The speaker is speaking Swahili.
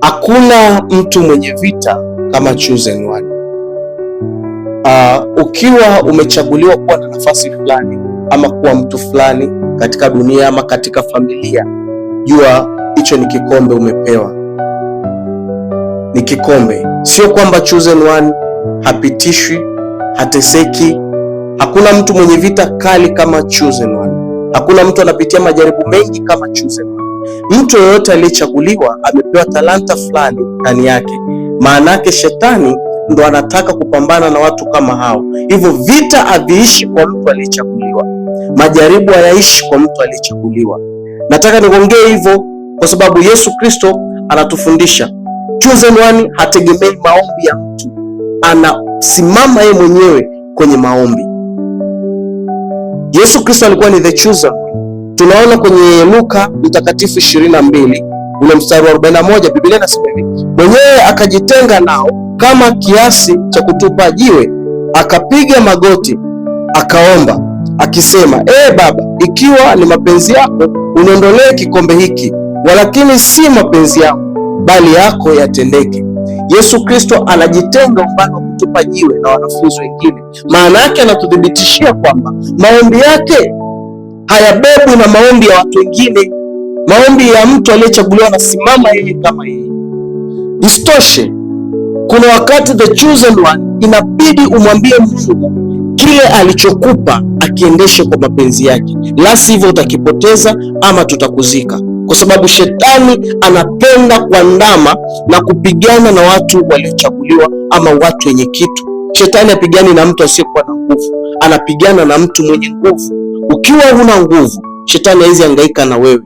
Hakuna mtu mwenye vita kama chosen one. Ukiwa umechaguliwa kuwa na nafasi fulani ama kuwa mtu fulani katika dunia ama katika familia, jua hicho ni kikombe umepewa, ni kikombe. Sio kwamba chosen one hapitishwi, hateseki. Hakuna mtu mwenye vita kali kama chosen one. Hakuna mtu anapitia majaribu mengi kama chosen one. Mtu yeyote aliyechaguliwa amepewa talanta fulani ndani yake. Maana yake shetani ndo anataka kupambana na watu kama hao. Hivyo vita haviishi kwa mtu aliyechaguliwa, majaribu hayaishi kwa mtu aliyechaguliwa. Nataka niongee hivyo kwa sababu Yesu Kristo anatufundisha chosen one hategemei maombi ya mtu, anasimama yeye mwenyewe kwenye maombi. Yesu Kristo alikuwa ni the chosen one. Tunaona kwenye Luka Mtakatifu 22 ule mstari wa 41, Biblia inasema hivi: mwenyewe akajitenga nao kama kiasi cha kutupa jiwe, akapiga magoti akaomba akisema, Ee Baba, ikiwa ni mapenzi yako uniondolee kikombe hiki, walakini si mapenzi yangu bali yako yatendeke. Yesu Kristo anajitenga umbali wa kutupa jiwe na wanafunzi wengine. Maana yake anatuthibitishia kwamba maombi yake hayabebwi na maombi ya watu wengine. Maombi ya mtu aliyechaguliwa anasimama yeye kama yeye. Isitoshe, kuna wakati the chosen one inabidi umwambie Mungu kile alichokupa akiendeshe kwa mapenzi yake, la sivyo utakipoteza ama tutakuzika, kwa sababu shetani anapenda kuandama na kupigana na watu waliochaguliwa ama watu wenye kitu. Shetani hapigani na mtu asiyekuwa na nguvu, anapigana na mtu mwenye nguvu. Ukiwa huna nguvu, shetani hawezi hangaika na wewe.